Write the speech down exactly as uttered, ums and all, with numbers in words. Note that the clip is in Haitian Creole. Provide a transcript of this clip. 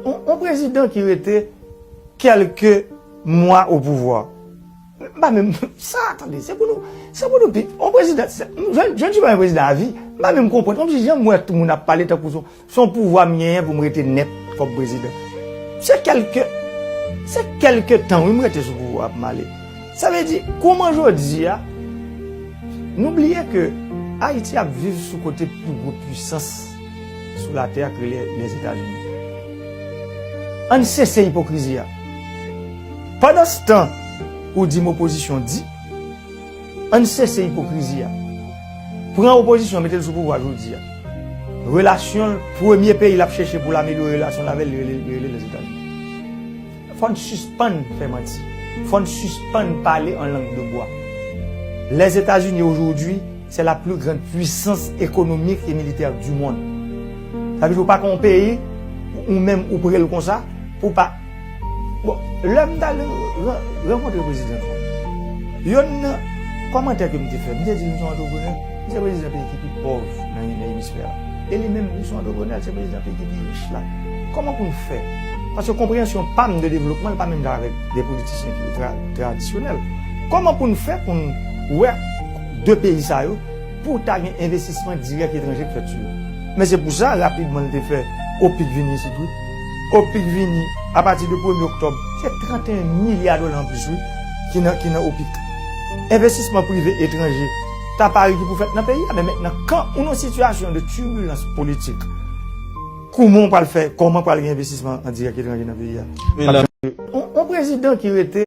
On, on prezidan ki rete kèlke mwa o pouvwa. M pa menm sa, tande, se pou nou, se pou nou pi, on prezidan, se, jwenn, jwenn ti pa yon prezidan avi, m pa menm konprann, kòmsi jan m wè tout moun ap pale tankou se, se yon pouvwa m genyen pou m rete nèt kòm prezidan. Se kèlke, se kèlke tan, wi, m rete sou pouvwa a pou m ale. Sa vle di, kouman jodi a, nou bliye ke Ayiti ap viv sou kote pi gwo pwisans sou latè a k rele Lèzetazini. Ann sese ipokrizi a. Pandanstan ou di m opozisyon di, ann sese ipokrizi a. Pran opozisyon, mete l sou pouvwa jodi a. Relasyon l, premye peyi l ap chèche pou l amelyore relasyon l avè l, li rele, li rele Lèzetazini. Fò n sispann fè manti. Fò n sispann pale an lang de bwa. Les États-Unis aujourd'hui, c'est la plus grande puissance économique et militaire du monde. Sa vle di ou pa ka yon peyi, ou menm ou pre l konsa, pou pa. Bon, lè m t al ran-, rankontre prezidan Trump, youn nan kòmantè ke m te fè, m te di l, "M se yon antreprenè, m se prezidan peyi ki pi pòv nan, nan emisfè a. E li menm, li se yon antreprenè, li se prezidan peyi ki pi rich la. Kòman pou n fè?" Paske konpreyansyon pa m de devlopman, li pa menm jan avèk de politisyen ki tra-, tradisyonèl. Kòman pou n fè pou n wè de peyi sa yo, pou ta gen envestisman dirèk etranje k fèt sou yo? Men se pou sa, rapidman, li te fè OPIC vini isit, wi. OPIC vini apati de premye oktòb, se trannteyen milya dola anplis, wi, ki nan, ki nan OPIC. Envestisman prive etranje, ta pari ki pou fèt nan peyi a, men mentnan, kan ou nan sitiyasyon de tibilans politik, kouman w pral fè, kòman pral gen envestisman an dirèk etranje nan peyi a? On, on prezidan ki rete